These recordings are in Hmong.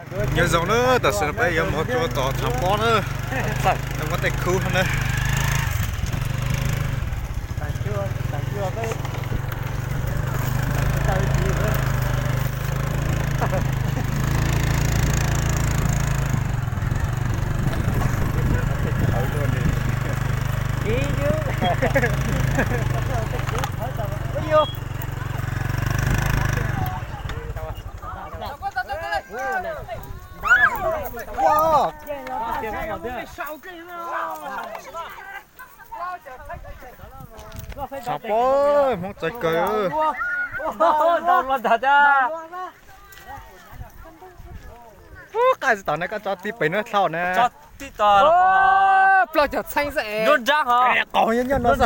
Nyob zoo na, tam sim no peb yuav mus rau tom tshav pob na, yuav muab tej khub na. Tshav pob, Hmoob txawv kawg. Ub, qaij tsis tom na, koj tso tib pem na, dlhau na. Plaub caug txheeb xwb es. Qaug nyob nyob no xwb.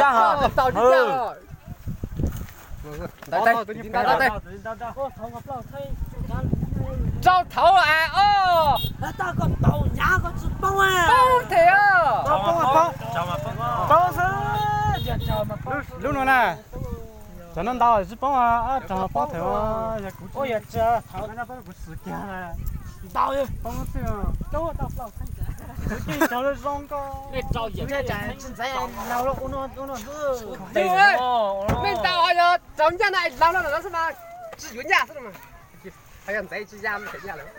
Rau thaud as os. Poob them os. Lub no na, cov no ntau tsis poob, rau poob them os. Yog kuv, kuv swm kiag ntau poob xwb. Cov zoo nkauj, tsis ntxaiv laus ua no xwb. Nej ntau ho yog rau nyaj na, laus no xwb mas tsis yuav nyaj xwb mas. Ho yog ntxaiv tsis ya them nyaj lawm.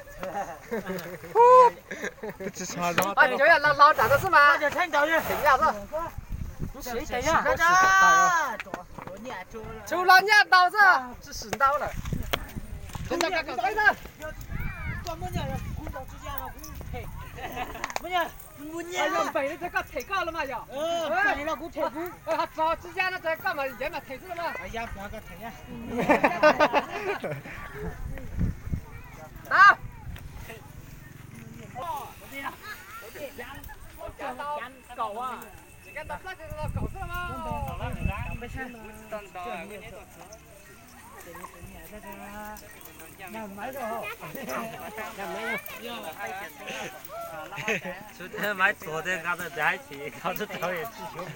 Cov yog laus laus nram no xwb mas them nyaj xwb. Tshum los nyaj ntau xwb, tsis sim ntau lawm. Yog npeem li ces koj them koj los mas yog. Ho tso tsis ya no ces koj mas yev mas them xwb los mas. Maiv tuag tej nqa tau dab tsi koj tsis tau tsis xyuv.